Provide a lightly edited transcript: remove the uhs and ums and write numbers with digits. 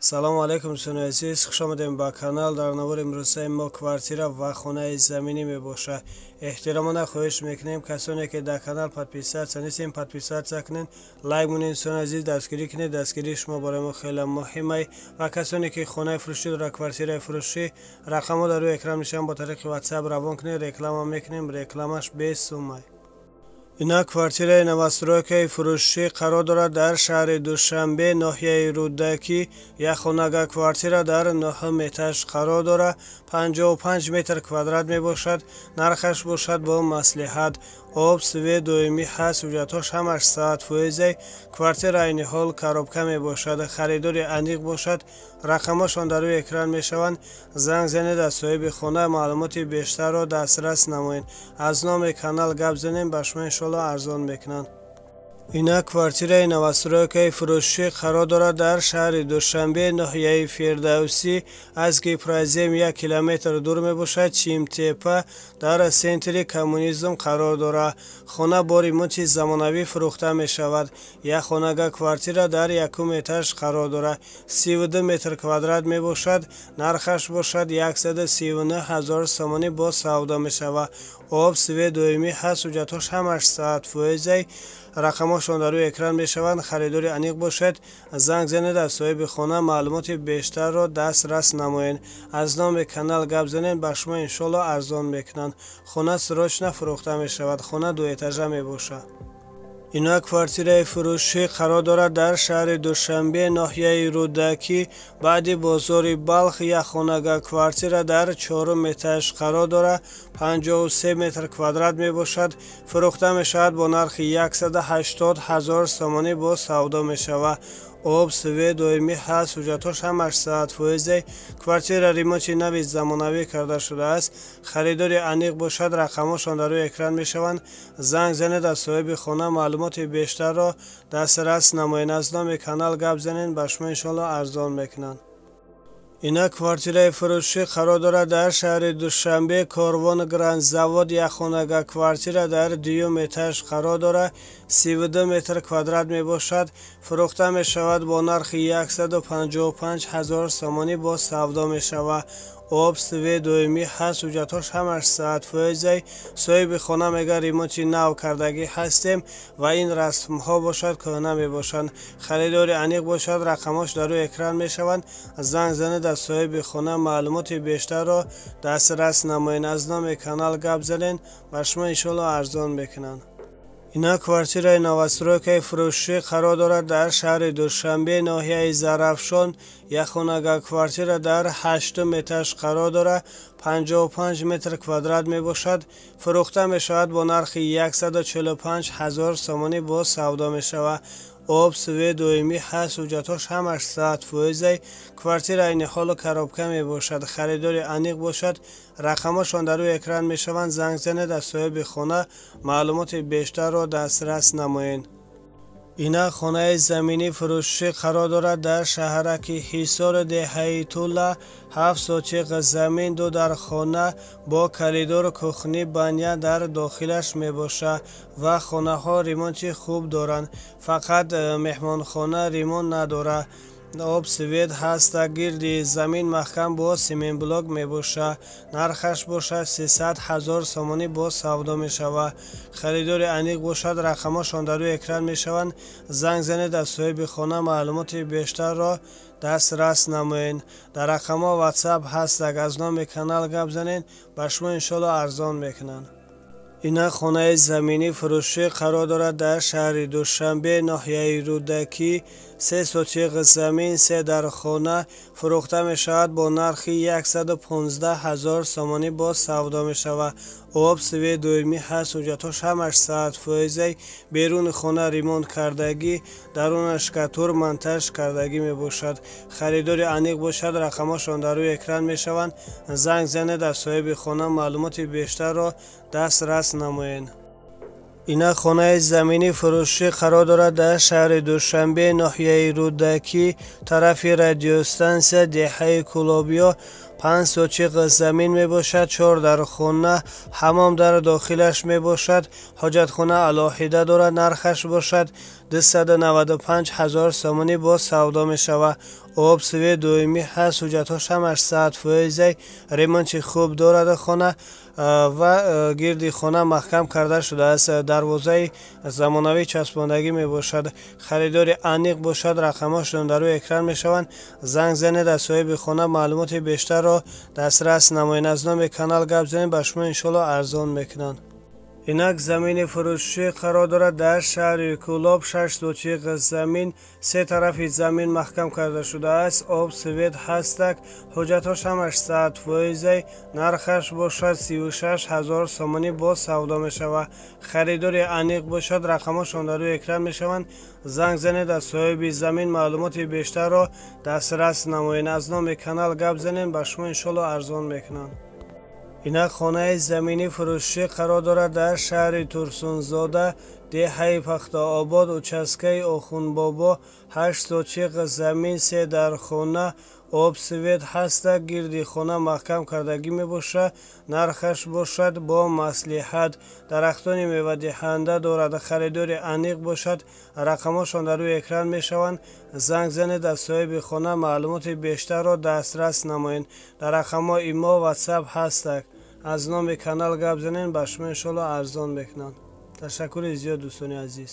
Салому алайкум, дӯстони азиз, хуш омадем ба канал. Дар навори имрӯзаи мо квартира ва хонаи заминӣ мебошад. Эҳтиромона хоҳиш мекунем, касоне ки дар канал подписаться нестем, подписаться кунед, лайк монед, дӯстони азиз, дастгирӣ кунед. Дастгирии шумо барои мо хеле муҳимай. Ва касоне ки хонаи фурӯшӣ дорад, квартираи фурӯшӣ, рақамҳо дар рӯи экран мешаванд, бо тариқи WhatsApp равон кунед, реклама мекунем, рекламаш бесумай. Ина квартираи новостройкаи фурӯшӣ қарор дорад дар шаҳри Душанбе, ноҳияи Рӯдакӣ. Як хонага квартира дар нӯҳум этаж қарор дорад, 55 метр квадрат мебошад, нархаш бошад бо маслиҳат. Об, свет доимӣ ҳаст, ҳуҷҷатҳош ҳамаш 100%. Квартира айни ҳол коробка мебошад. Харидори аниқ бошад, рақамҳошон дар рӯи экран мешаванд. Занг занед, аз соҳиби хона маълумоти бештарро дастрас намоед. Аз номи канал гап занем, ба шумо иншоалло арзон мекунанд. Ина квартираи новостройкаи фурӯшӣ қарор дорад дар шаҳри Душанбе, ноҳияи Фирдавсӣ, аз Гипрозем 1 километр дур мебошад, Чимтепа, дар центри Коммунизм қарор дорад. Хона бо ремонти замонавӣ фурӯхта мешавад. Як хонага квартира дар якум этаж қарор дорад, 32 метр квадрат мебошад, нархаш бошад 139 ҳазор сомонӣ бо савдо мешавад. Об, свет доимӣ ҳаст, ҳуҷҷатҳош ҳамаш 100%. Рақамҳошон дар рӯи экран мешаванд. Харидори аниқ бошед, занг занед, аз соҳиби хона маълумоти бештарро дастрас намоед. Аз номи канал гап занед, ба шумо иншоалло арзон мекунанд. Хона срочно фурӯхта мешавад. Хона дуэтажа мебошад. Ина квартираи фурӯшӣ қарор дорад дар шаҳри Душанбе, ноҳияи Рӯдакӣ, баъди бозори Балх. Як хонага квартира дар чорум этаж қарор дорад, 53 метр квадрат мебошад, фурӯхта мешавад бо нархи 180 ҳазор сомонӣ бо савдо мешавад. Об, свет доимӣ ҳаст, ҳуҷҷатҳош ҳамаш 100%. Квартира ремонти нави замонавӣ карда шудааст. Харидори аниқ бошад, рақамҳошон дар рӯи экран мешаванд. Занг занед, аз соҳиби хона маълумоти бештарро дастрас намоед. Аз номи канал гап занед, ба шумо иншоалло арзон мекунанд. Ина квартираи фурӯшӣ қарор дорад дар шаҳри Душанбе, Корвон Гранд Завод. Як хонага квартира дар дуюм этаж қарор дорад, 32 метр квадрат мебошад, фурӯхта мешавад бо нархи 155 ҳазор сомонӣ бо савдо мешавад. Об, свет доимӣ ҳаст, ҳуҷҷатҳош ҳамаш 100%. Соҳиби хона мегӯяд, ремонти нав кардагӣ ҳастем ва ин расмҳо бошад кӯҳна мебошанд. Харидори аниқ бошад, рақамҳош дар рӯи экран мешаванд. Занг занед, аз соҳиби хона маълумоти бештарро дастрас намоед. Аз номи канал гап занед, ба шумо иншоалло арзон мекунанд. Ина квартираи новостройкаи фурӯшӣ қарор дорад дар шаҳри Душанбе, ноҳияи Зарафшон. Як хонага квартира дар ҳаштум этаж қарор дорад, 55 метр квадрат мебошад, фурӯхта мешавад бо нархи 145 ҳазор сомонӣ бо савдо мешавад. Об, свет доимӣ ҳаст, ҳуҷҷатҳош ҳамаш 100%. Квартира айни ҳолу коробка мебошад. Харидори аниқ бошад, рақамҳошон дар рӯи экран мешаванд. Занг занед, аз соҳиби хона маълумоти бештарро дастрас намоед. Ина хонаи заминӣ фурӯшӣ қарор дорад дар шаҳраки Ҳисор, деҳаи Тула. 7 сотиқ замин, ду дар хона бо коридору кухни, баня дар дохилаш мебошад ва хонаҳо ремонти хуб доранд, фақат меҳмонхона ремонт надорад. Об, свет ҳаста, гирди замин маҳкам бо семенблок мебошад. Нархаш бошад 300 ҳазор сомонӣ бо савдо мешавад. Харидори аниқ бошад, рақамҳошон дар рӯи экран мешаванд. Занг занед, аз соҳиби хона маълумоти бештарро дастрас намоед. Дар рақамҳо WhatsApp ҳастак. Аз номи канал гап занед, ба шумо иншоалло арзон мекунанд. Ина хонаи заминӣ фурӯшӣ қарор дорад дар шаҳри Душанбе, ноҳияи Рӯдакӣ. 3 сотиқ замин, се дар хона, фурӯхта мешавад бо нархи 115 ҳазор сомонӣ бо савдо мешавад. Об, свет доимӣ ҳаст, ҳуҷҷатҳош ҳамаш 100%. Беруни хона ремонт кардагӣ, дарунаш штукатур монтаж кардагӣ мебошад. Харидори аниқ бошад, рақамҳошон дар рӯи экран мешаванд. Занг занед, аз соҳиби хона маълумоти бештарро дастрас намоед. Ина хонаи заминӣ фурӯшӣ қарор дорад дар шаҳри Душанбе, ноҳияи Рӯдакӣ, тарафи радиостансия, деҳаи Кӯлобиё. 5 сотиқ замин мебошад, 4 дар хона, ҳамом дар дохилаш мебошад, ҳоҷатхона алоҳида дорад. Нархаш бошад 295 ҳазор сомонӣ боз савдо мешавад. Об, свет доимӣ ҳаст, ҳуҷҷатҳош ҳамаш 100%, ремонти хуб дорад хона ва гирди хона маҳкам карда шудааст. Дарвозаи замонавӣ часпондагӣ мебошад. Харидори аниқ бошад, рақамҳошон дар рӯи экран мешаванд. Занг занед, аз соҳиби хона маълумоти бештарро дастрас намоед. Аз номи канал гап занед, ба шумо иншоалло арзон мекунанд. Инак замини фурӯшӣ қарор дорад дар шаҳри Кӯлоб, 6 сотиқ замин, се тарафи замин маҳкам карда шудааст, об, свет ҳастак, ҳуҷҷатҳош ҳамаш 100%, нархаш бошад 36 ҳазор сомонӣ боз савдо мешавад. Харидори аниқ бошад, рақамҳошон дар рӯи экран мешаванд. Занг занед, аз соҳиби замин маълумоти бештарро дастрас намоед. Аз номи канал гап занед, ба шумо иншоалло арзон мекунанд. Инак хонаи заминӣ фурӯшӣ қарор дорад дар шаҳри Турсунзода, деҳаи Пахтаобод, участкаи Охунбобо, 8 сотиқ замин, се дар хона, об, свет ҳастак, гирди хона маҳкам кардагӣ мебошад. Нархаш бошад бо маслиҳат, дарахтони мевадиҳанда дорад. Харидори аниқ бошад, рақамҳошон дар рӯи экран мешаванд. Занг занед, аз соҳиби хона маълумоти бештарро дастрас намоед. Дар рақамҳо имо, ватсап ҳастак. Аз номи канал гап занед, ба шумо иншоалло арзон мекунанд. Ташаккури зиёд, дӯстони азиз.